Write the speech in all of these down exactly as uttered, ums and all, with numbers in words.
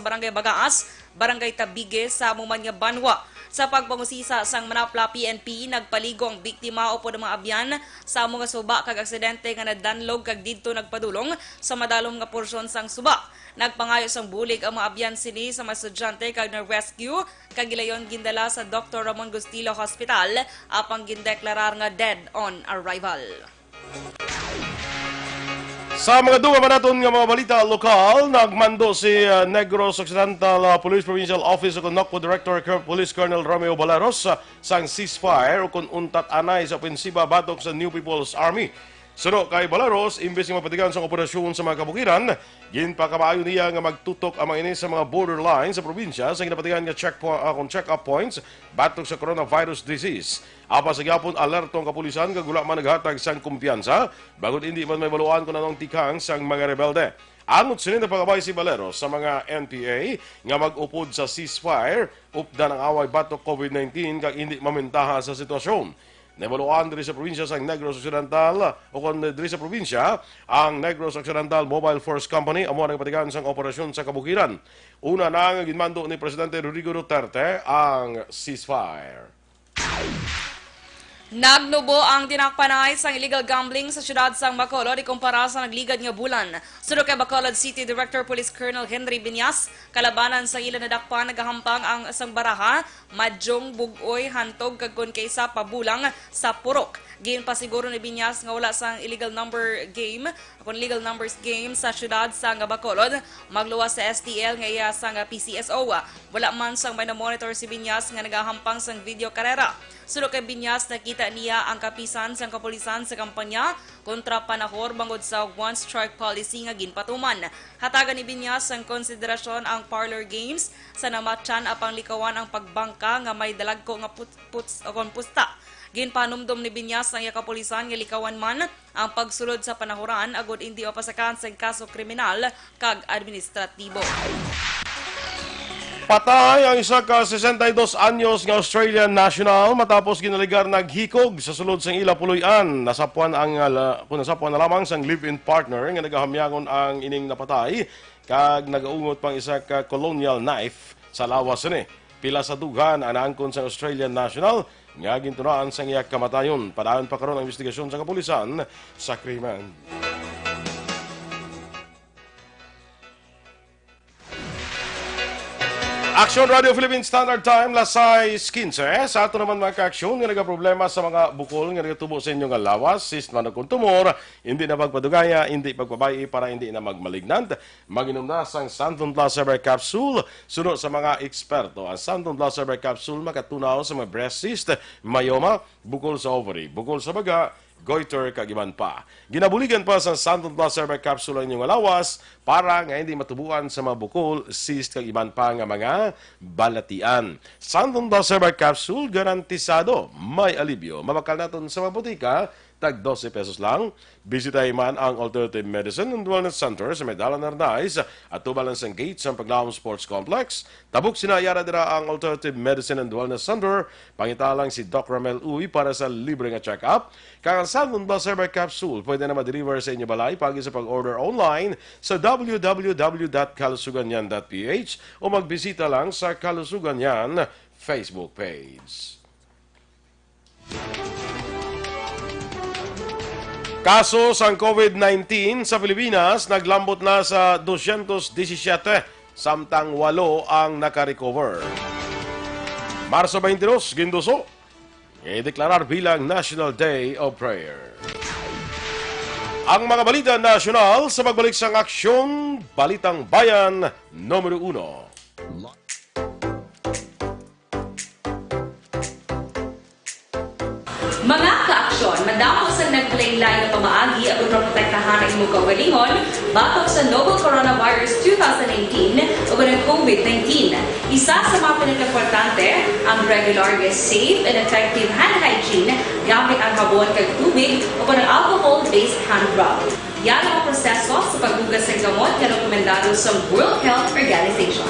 Barangay Bagaas, Barangay Tabigue sa amo man nga banwa. Sa pagpangusisa sang Manapla P N P, nagpaligo ang biktima upod ang mga abyan sa amo nga suba kag aksidente nga nadanlog kag didto nagpadulong sa madalom nga porsyon sang suba. Nagpangayo sang bulig ang mga abyan sini sa mga estudyante kag na-rescue kag gilayon gindala sa Doctor Ramon Gustilo Hospital, apang gindeklarar nga dead on arrival. Sa mga dugang pa naton nga mga balita lokal, nagmando si, ah, Negros Occidental, ah, Police Provincial Office o kon NOCPO Director Col-, Police Colonel Romeo Baleros, ah, sang ceasefire o kon untat anay sa opensiba batok sa New People's Army. Suno kay Baleros, imbes nga mapatigan sang operasyon sa mga kabukiran, ginpakamaayo niya nga magtutok ang mga ini sa mga borderline sa probinsya sa ginapatigan nga checkpo-, ah, kon check-up points batok sa coronavirus disease. Apan sa gihapon, alerto ang kapulisan kag wala man naghatag sang kumpiyansa, bangod indi man mahibaluan kon ano ang tikang sang mga rebelde. Angot sini, nagpakabay si Baleros sa mga N P A nga mag-upod sa ceasefire, updan ang away batok COVID nineteen kag indi mamintaha sa sitwasyon. Nahibaluan diri sa probinsya sang Negros Occidental, o kon diri sa probinsya, ang Negros Occidental Mobile Force Company amo ang nagpatigan sang operasyon sa kabukiran. Una na nga ginmando ni Presidente Rodrigo Duterte ang ceasefire. Nagnubo ang tinakpanay sang illegal gambling sa siyudad sang Bacolod ikumpara sa nagligad nga bulan. Suno kay Bacolod City Director Police Colonel Henry Binyas, kalabanan sang ila nadakpan nagahampang ang sang baraha, madyong, bug-oy, hantog kag kon kaisa pa bulang sa purok. Ginpasiguro ni Binyas nga wala sang illegal number game kon legal numbers game sa siyudad sang Bacolod, magluwas sa S T L nga iya sang P C S O. Wala man sang may namonitor si Binyas nga nagahampang sang video karera. Suno kay Binyas, nakita niya ang kapisan sang kapulisan sa kampanya kontra panahor bangod sa one-strike policy nga ginpatuman. Hatagan ni Binyas sang konsiderasyon ang parlor games sa namatyan apang likawan ang pagbangka nga may dalagko nga put-, puts-, o kon pusta. Ginpanumdom ni Binyas ang iya kapulisan nga likawan man ang pagsulod sa panahuran agod indi mapasakan sang kaso kriminal kag administratibo. Patay ang isa ka sesenta y dos anyos nga Australian national matapos ginaligar naghikog sa sulod sang ila puloy-an. Nasapuan ang, ah, la-, kung nasapuan na lamang sang live-in partner nga nagahamyangon ang ining napatay, kag nagaungot pang isa ka colonial knife sa lawas sini. Pila sa dughan ang naangkon sang Australian national nga gintunaan sang iya kamatayon. Padayon pa karon ang investigasyon sa kapulisan sa krimen. Aksyon Radio Philippine Standard Time, las sais quince. Sa ato naman mga kaaksyon nga nagaproblema sa mga bukol nga nagatubo sa inyo nga lawas, cyst man o kon tumor, hindi na pagpadugaya, hindi pagpabay-i para hindi na magmalignant. Mag-inom na sang Santon Plus Herbal Capsule. Suno sa mga eksperto, ang Santon Plus Herbal Capsule makatunaw sa mga breast cyst, myoma, bukol sa ovary, bukol sa baga, goiter, kag iban pa. Ginabuligan pa sang Santon Plus Herbal Capsule ang inyong lawas para nga hindi matubuan sa mga bukol, cyst, kag iban pa nga mga balatian. Santon Plus Herbal Capsule, garantisado may alibyo. Mabakal naton sa mga botika, tag dose pesos lang. Bisitahi man ang Alternative Medicine and Wellness Center sa may Dalan Arnaiz, atubang lang sang gate sang Paglaom Sports Complex. Tabok sina, yara dira ang Alternative Medicine and Wellness Center. Pangita lang si Doc Ramel Uy para sa libre nga check-up. Kag ang Santon Plus Herbal Capsule pwede na ma-deliver sa inyo balay paagi sa pag-order online sa w w w dot kalusugan yan dot p h o magbisita lang sa Kalusugan Yan Facebook page. Kaso sang COVID nineteen sa Pilipinas naglambot na sa dosyentos disisiete, samtang walo ang naka-recover. Marso twenty-two, ginduso, ideklarar bilang National Day of Prayer. Ang mga balita nasyonal sa pagbalik sang Aksyon, Balitang Bayan, numero uno. Mga kaaksyon, madamo sang naglain-lain nga pamaagi agud maprotektahan ang imong kaugalingon batok sa novel coronavirus two thousand nineteen ug ang COVID nineteen. Isa sa mga pinakaimportante, ang regular nga safe and effective hand hygiene gamit ang habon kag tubig o kon ang alcohol-based hand rub. Yara ang proseso sa paghugas sang gamot nga rekomendado sa World Health Organization.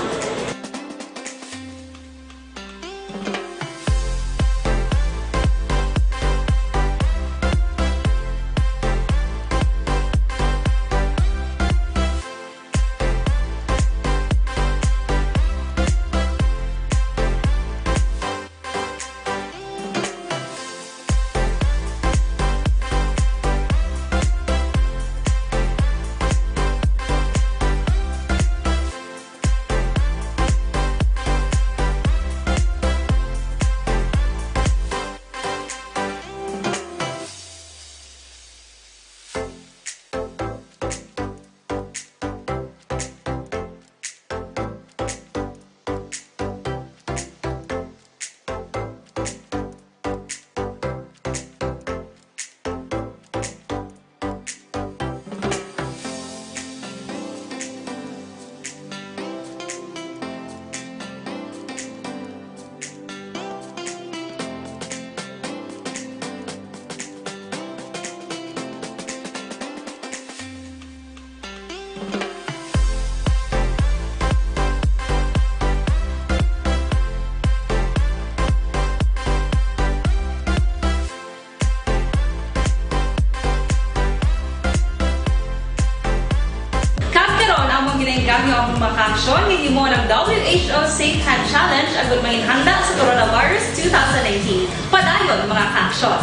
Join with you mo ng W H O Safe Hand Challenge agud mahinhanda sa coronavirus two thousand nineteen. Padayon, mga kaaksyon!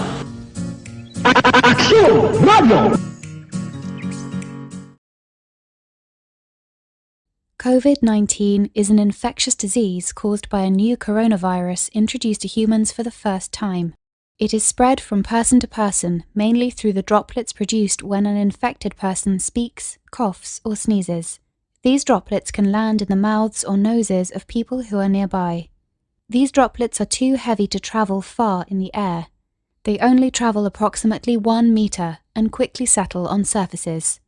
Aksyon Radio! COVID nineteen is an infectious disease caused by a new coronavirus introduced to humans for the first time. It is spread from person to person, mainly through the droplets produced when an infected person speaks, coughs, or sneezes. These droplets can land in the mouths or noses of people who are nearby. These droplets are too heavy to travel far in the air. They only travel approximately one meter and quickly settle on surfaces.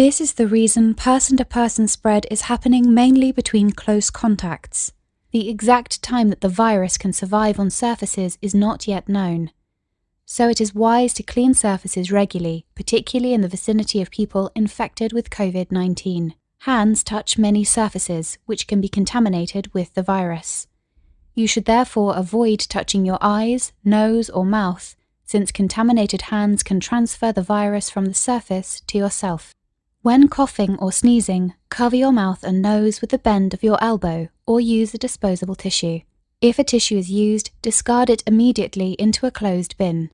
This is the reason person to person spread is happening mainly between close contacts. The exact time that the virus can survive on surfaces is not yet known. So it is wise to clean surfaces regularly, particularly in the vicinity of people infected with COVID nineteen. Hands touch many surfaces which can be contaminated with the virus. You should therefore avoid touching your eyes, nose, or mouth, since contaminated hands can transfer the virus from the surface to yourself. When coughing or sneezing, cover your mouth and nose with the bend of your elbow or use a disposable tissue. If a tissue is used, discard it immediately into a closed bin.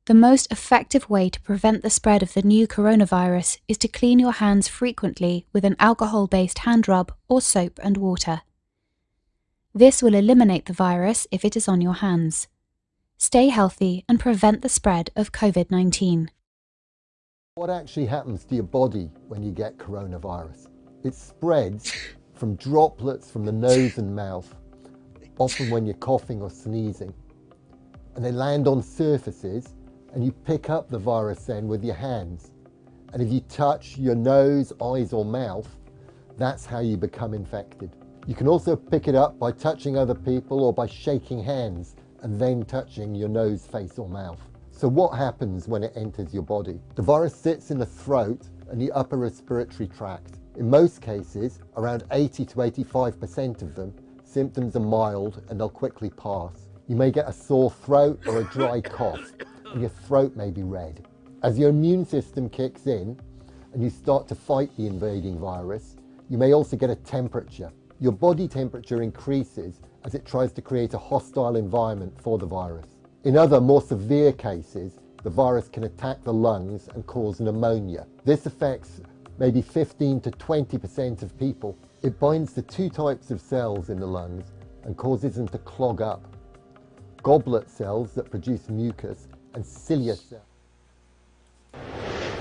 The most effective way to prevent the spread of the new coronavirus is to clean your hands frequently with an alcohol based hand rub or soap and water. This will eliminate the virus if it is on your hands. Stay healthy and prevent the spread of COVID nineteen. What actually happens to your body when you get coronavirus? It spreads from droplets from the nose and mouth, often when you're coughing or sneezing. And they land on surfaces, and you pick up the virus then with your hands. And if you touch your nose, eyes, or mouth, that's how you become infected. You can also pick it up by touching other people or by shaking hands and then touching your nose, face, or mouth. So, what happens when it enters your body? The virus sits in the throat and the upper respiratory tract. In most cases, around eighty to eighty-five percent of them, symptoms are mild and they'll quickly pass. You may get a sore throat or a dry cough, and your throat may be red. As your immune system kicks in and you start to fight the invading virus, you may also get a temperature. Your body temperature increases as it tries to create a hostile environment for the virus. In other, more severe cases, the virus can attack the lungs and cause pneumonia. This affects maybe fifteen to twenty percent of people. It binds to two types of cells in the lungs and causes them to clog up: goblet cells that produce mucus and cilia cells.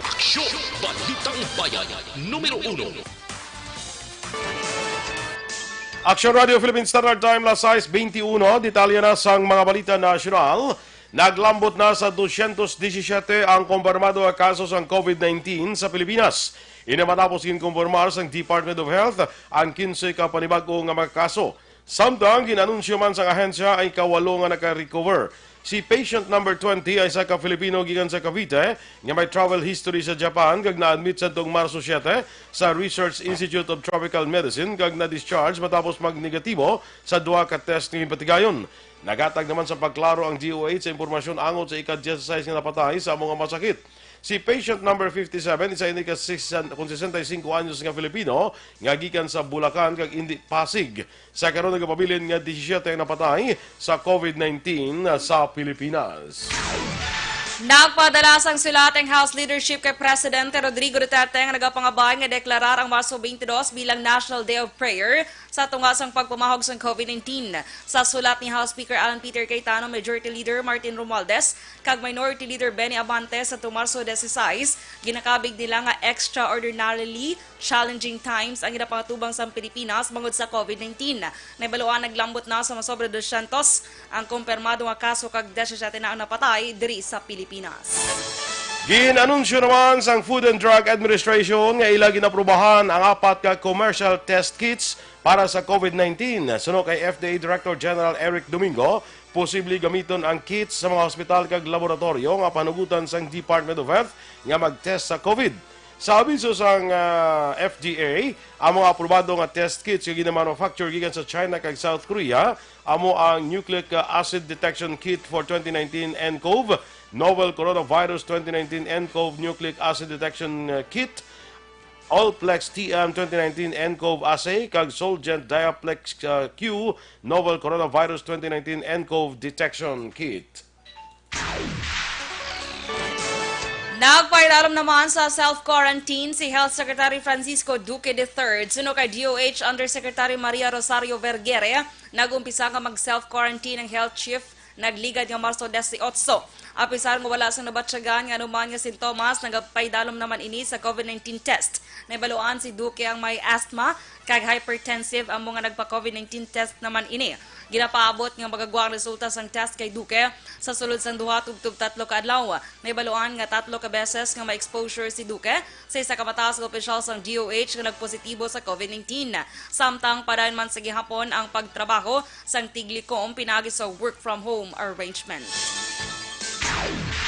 Aksyon! Balitang Bayan, numero uno. Aksyon Radio Philippine Standard Time, las sais beintiuno. Detalye na sang mga balita nasyonal. Naglambot na sa dosyentos disisiete ang kumpirmado nga kaso sang COVID nineteen sa Pilipinas. Ini matapos ginkumpirmar sang Department of Health ang kinse ka panibag-o nga mga kaso. Samtang gin-anunsyo man sang ahensya ang ikawalo nga naka-recover. Si patient number twenty ay isa ka Filipino gikan sa Cavite nga may travel history sa Japan kag na-admit sadtong Marso siete sa Research Institute of Tropical Medicine kag na-discharge matapos magnegatibo sa duha ka test nga ginpatigayon. Naghatag naman sa pagklaro ang D O H sa impormasyon angot sa ika-dieciséis nga napatay sa amo nga masakit. Si patient number fifty-seven, isa ini ka six-, kon sesenta y cinco anyos nga Filipino nga gikan sa Bulacan kag indi Pasig. Sa karon nagapabilin nga disisyete ang napatay sa COVID nineteen sa Pilipinas. Nagpadala sang sulat ang House leadership kay Presidente Rodrigo Duterte nga nagapangabay nga deklarar ang Marso twenty-two bilang National Day of Prayer sa tunga sang pagpamahog sang COVID nineteen. Sa sulat ni House Speaker Alan Peter Cayetano, Majority Leader Martin Romualdez, kag Minority Leader Benny Abante sa Marso dieciséis, ginakabig nila nga extraordinarily challenging times ang ginapangatubang sang Pilipinas bangod sa COVID nineteen. Nahibaluan naglambot na sa masobra dosyentos ang kumpirmado nga kaso kag diecisiete na ang napatay diri sa Pilipinas. Gin-anunsyo naman sang Food and Drug Administration nga ila ginaprubahan ang apat ka commercial test kits para sa COVID nineteen. Suno kay F D A Director General Eric Domingo, posible gamiton ang kits sa mga hospital kag laboratoryo nga panugutan sang Department of Health nga mag-test sa COVID. Sa abiso sang, ah, F D A, ang mga aprobado nga test kits nga ginamanufacture gikan sa China kag South Korea amo ang Nucleic, ah, Acid Detection Kit for twenty nineteen nCoV, Novel Coronavirus twenty nineteen nCoV Nucleic Acid Detection, ah, Kit, Allplex T M twenty nineteen nCoV assay kag Solgent Diaplex, uh, Q Novel Coronavirus twenty nineteen nCoV Detection Kit. Nagpaidalom naman sa self-quarantine si Health Secretary Francisco Duque the third, suno kay D O H Undersecretary Maria Rosario Vergere. Nag-umpisa nga mag-self-quarantine ang health chief nagligad nga Marso dieciocho. Apisar nga wala sang nabatyagan nga anuman nga sintomas, nagapaidalom naman ini sa COVID nineteen test. Nahibaluan si Duque ang may asthma kag hypertensive, amo nga nagpa-COVID nineteen test naman ini. Ginapaabot nga magagwa ang resulta sang test kay Duque sa sulod sang duha tubtob tatlo ka adlaw. Nahibaluan nga tatlo ka beses nga ma-exposure si Duque sa isa ka mataas nga opisyal sang D O H nga nagpositibo sa COVID nineteen. Samtang padayon man sa gihapon ang pagtrabaho sang tiglikom pinaagi sa work from home arrangement.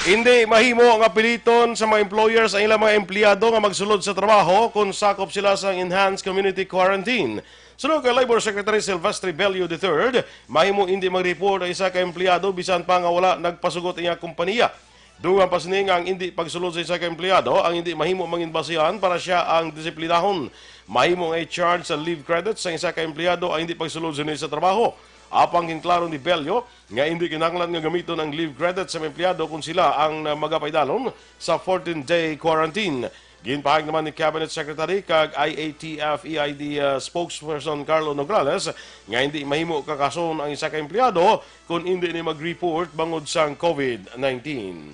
Hindi mahimo nga piliton sa mga employers ang ilang mga empleyado nga magsulod sa trabaho kon sakop sila sa Enhanced Community Quarantine. Suno kay Labor Secretary Silvestre Bello the third, mahimo hindi mag-report ang isa ka empleyado bisan pa nga wala nagpasugot ang iya kompanya. Dugang pa sini nga ang hindi pagsulod sa isa ka empleyado ang hindi mahimo mangin basihan para siya ang disiplinahon. Mahimo nga i-charge sa leave credits sa isa ka empleyado ang hindi pagsulod sini sa trabaho. Apang ginklaro ni Bello nga hindi kinahanglan nga gamiton ang leave credit sa mga empleyado kon sila ang, ah, magapaidalom sa fourteen-day quarantine. Ginpahayag naman ni Cabinet Secretary kag I A T F E I D, ah, spokesperson Carlo Nograles nga hindi mahimo kakason ang isa ka empleyado kon hindi ni mag-report bangod sang COVID nineteen.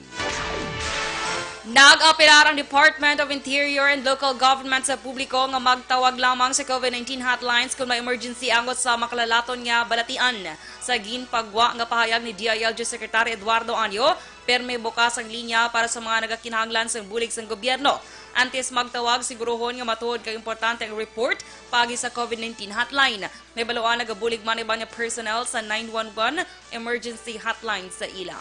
Nag-apelar ang Department of Interior and Local Government sa publiko nga magtawag lamang sa COVID nineteen hotlines kung may emergency angot sa makalalaton nga balatian. Sa ginpagwa nga pahayag ni D I L G Secretary Eduardo Anyo, perme bukas ang linya para sa mga nagakinahanglan sang bulig sang gobyerno. Antes magtawag, siguruhon nga matuod kag importante ang report paagi sa COVID nineteen hotline. Nahibaluan nagabulig man iban nga personnel sa nine one one emergency hotline sa ila.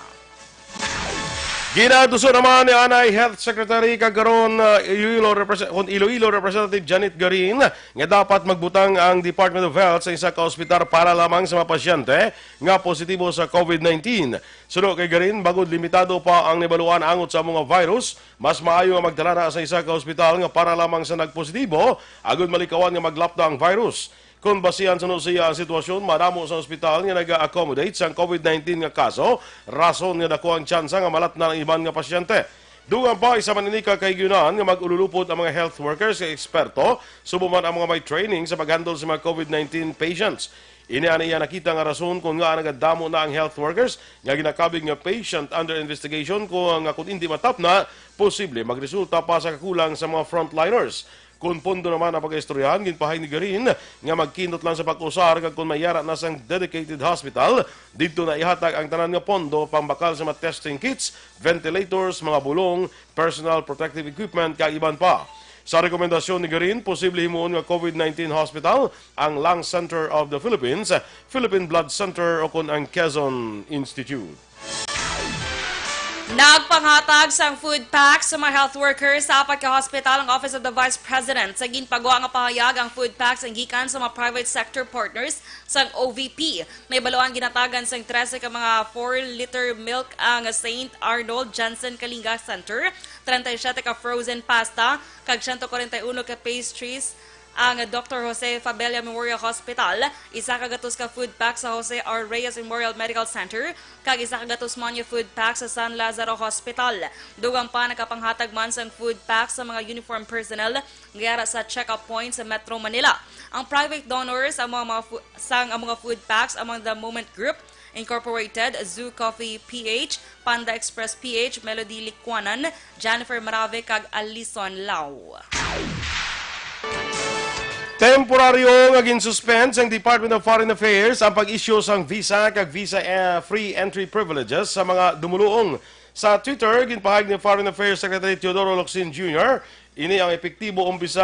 Ginaantuso naman ni anay Health Secretary kag karon, uh, Iloilo Represent-, kon Iloilo Representative Janet Garin nga dapat magbutang ang Department of Health sa isa ka ospital para lamang sa mga pasyente nga positibo sa COVID nineteen. Suno kay Garin, bangod limitado pa ang nahibaluan angot sa mga virus, mas maayo nga magdala na sa isa ka ospital nga para lamang sa nagpositibo agud malikawan nga maglapda ang virus. Kon basihan suno siya ang sitwasyon, madamo sa ospital nga naga-accommodate sang COVID nineteen nga kaso, rason nga dako ang tsansa nga malatnan ang iban nga pasyente. Dugang pa, isa man ini ka kahigayonan nga mag-ululupod ang mga health workers kag eksperto, subong man ang mga may training sa pag-handle sa mga COVID nineteen patients. Ini ang iya nakita nga rason kon ngaa nagadamo na ang health workers nga ginakabig nga patient under investigation, kung nga kon indi matapna, posible magresulta pa sa kakulang sa mga frontliners. Kon pondo naman ang pag-istoryahan, ginpahayag ni Garin nga magkinot lang sa pag-usar kag kon may yara na sang dedicated hospital, didto na ihatag ang tanan nga pondo pangbakal sa mga testing kits, ventilators, mga bulong, personal protective equipment, kag iban pa. Sa rekomendasyon ni Garin, posible himuon nga COVID nineteen hospital ang Lung Center of the Philippines, Philippine Blood Center, o kon ang Quezon Institute. Nagpanghatag sang food packs sa mga health workers sa apat ka hospital ang Office of the Vice President. Sa ginpagwa nga pahayag, ang food packs ang gikan sa mga private sector partners sang O V P. Nahibaluan ginhatagan sang trese ka mga four-liter milk ang Saint Arnold Janssen Kalinga Center, treinta y siete ka frozen pasta, kag siyento kwarenta y uno ka pastries ang Doctor Jose Fabella Memorial Hospital, isa ka gatos ka food pack sa Jose R. Reyes Memorial Medical Center, kag isa ka gatos man nga food pack sa San Lazaro Hospital. Dugang pa, nakapanghatag man sang food pack sa mga uniform personnel nga yara sa check-up point sa Metro Manila. Ang private donors ang mga, mga fu-, sang ang mga food packs among the Moment Group Incorporated, Zoo Coffee P H, Panda Express P H, Melody Likwanan, Jennifer Marave, kag Alison Lau. Temporaryo nga ginsuspend sang Department of Foreign Affairs ang pag-issue sang visa kag visa, eh, free entry privileges sa mga dumuluong. Sa Twitter, ginpahayag ni Foreign Affairs Secretary Teodoro Locsin Junior, ini ang epektibo umpisa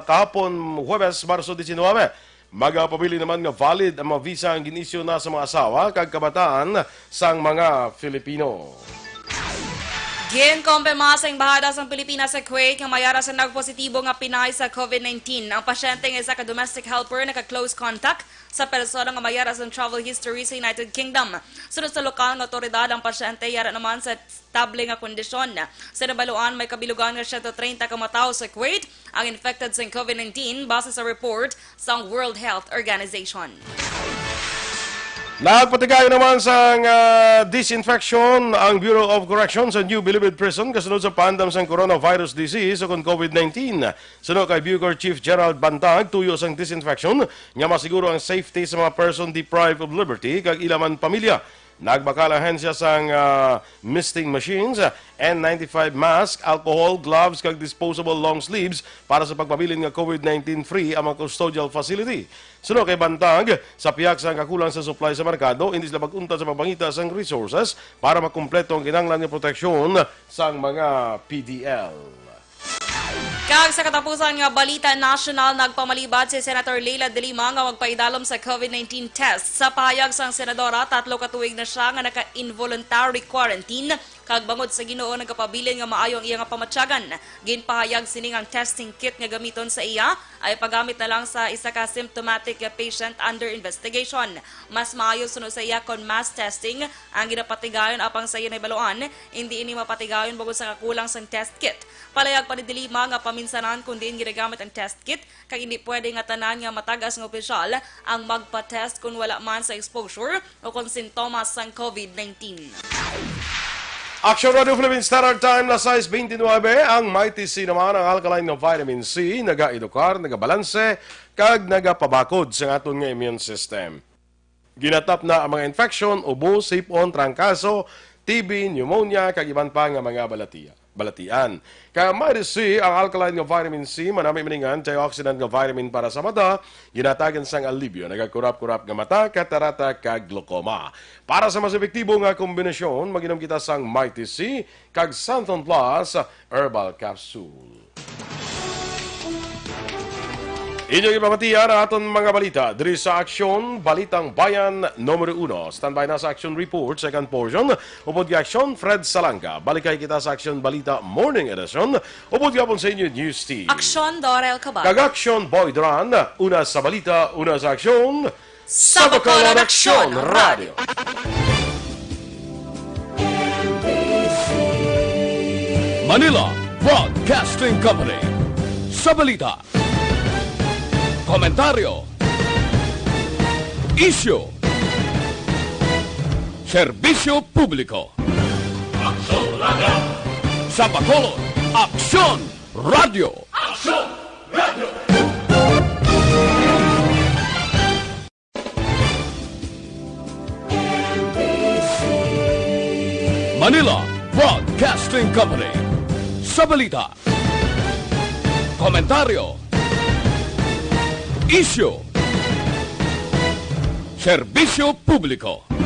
kahapon, Huwebes, Marso diecinuebe. Magapabilin naman nga valid ang mga visa ang gin-issue na sa mga asawa kag kabataan sang mga Filipino. Ginkumpirma sa Embahada sang Pilipinas sa Kuwait nga may ara sa nagpositibo nga Pinay sa COVID nineteen. Ang pasyente nga isa ka domestic helper naka-close contact sa persona nga may ara sang travel history sa United Kingdom. Sunod sa lokal nga awtoridad, ang pasyente yara naman sa estable nga kondisyon. Sa nabaluan, may kabilugan nga siyento treinta ka matawo sa Kuwait ang infected sa COVID nineteen, base sa report sang World Health Organization. Nagpatigayon naman sang, ah, disinfection ang Bureau of Corrections sa New Bilibid Prison kasunod sa paandam sang coronavirus disease o kon COVID nineteen. Suno kay Bucor Chief Gerald Bantag, tuyo sang disinfection nga masiguro ang safety sa mga person deprived of liberty kag ila man pamilya. Nagbakal ang ahensya sang, ah, misting machines, N ninety-five mask, alcohol, gloves, kag disposable long sleeves para sa pagpabilin nga COVID nineteen free ang mga custodial facility. Suno kay Bantag, sa pihak sang kakulang sa supply sa merkado, hindi sila mag-untat sa pagpangita sang resources para makumpleto ang kinahanglan nga proteksyon sang mga P D L. Kag sa katapusan nga balita nasyonal, nagpamalibat si Senator Leila de Lima nga magpaidalom sa COVID nineteen test. Sa pahayag sang senadora, tatlo ka tuig na siya nga naka-involuntary quarantine, kag bangod sa Ginoo nagapabilin nga maayo ang iya nga pamatyagan. Ginpahayag sini nga ang testing kit nga gamiton sa iya ay pagamit na lang sa isa ka symptomatic nga patient under investigation. Mas maayo suno sa iya kon mass testing ang ginapatigayon, apang sa iya nahibaluan, hindi ini mapatigayon bangod sa kakulang sang test kit. Palayag pa ni de Lima nga paminsanan kon diin ginagamit ang test kit, kag hindi pwede nga tanan nga matag-as nga opisyal ang magpa-test kon wala man sa exposure o kon sintomas sang COVID nineteen. Action Radio Philippine Standard Time, las sais beintinuebe. Ang Mighty C naman, ang alkaline nga vitamin C, nagaedukar, nagabalanse, kag nagapabakod sa aton nga immune system. Ginatap na ang mga infection, ubo, sipon, trangkaso, T B, pneumonia, kag iban pa nga mga balatiya-, balatian. Kay ang Mighty C, ang alkaline nga vitamin C, manami man ning antioxidant nga vitamin para sa mata, ginatagan sang alibyo, nagakurap-kurap nga mata, katarata, kag glaucoma. Para sa mas epektibo nga kombinasyon, mag-inom kita sang Mighty C kag Santon Plus Herbal Capsule. Inyong ipamatian ang aton mga balita diri sa Aksyon, Balitang Bayan Numero Uno. Standby na sa Aksyon Report, second portion, upod kay Aksyon Fred Salanga. Balikay kita sa Aksyon Balita Morning Edition, upod gihapon sa inyo News Team. Aksyon Dorel Cabal. Kag Aksyon Boy Duran, una sa balita, una sa aksyon. Sa Bacolod, Aksyon Radio. Manila Broadcasting Company. Sa balita, komentaryo, isyu, serbisyo publiko. Aksyon Radio. Sa Bacolod, Aksyon Radio. Aksyon Radio. Manila Broadcasting Company. Sa balita, komentaryo, isyu, serbisyo publiko.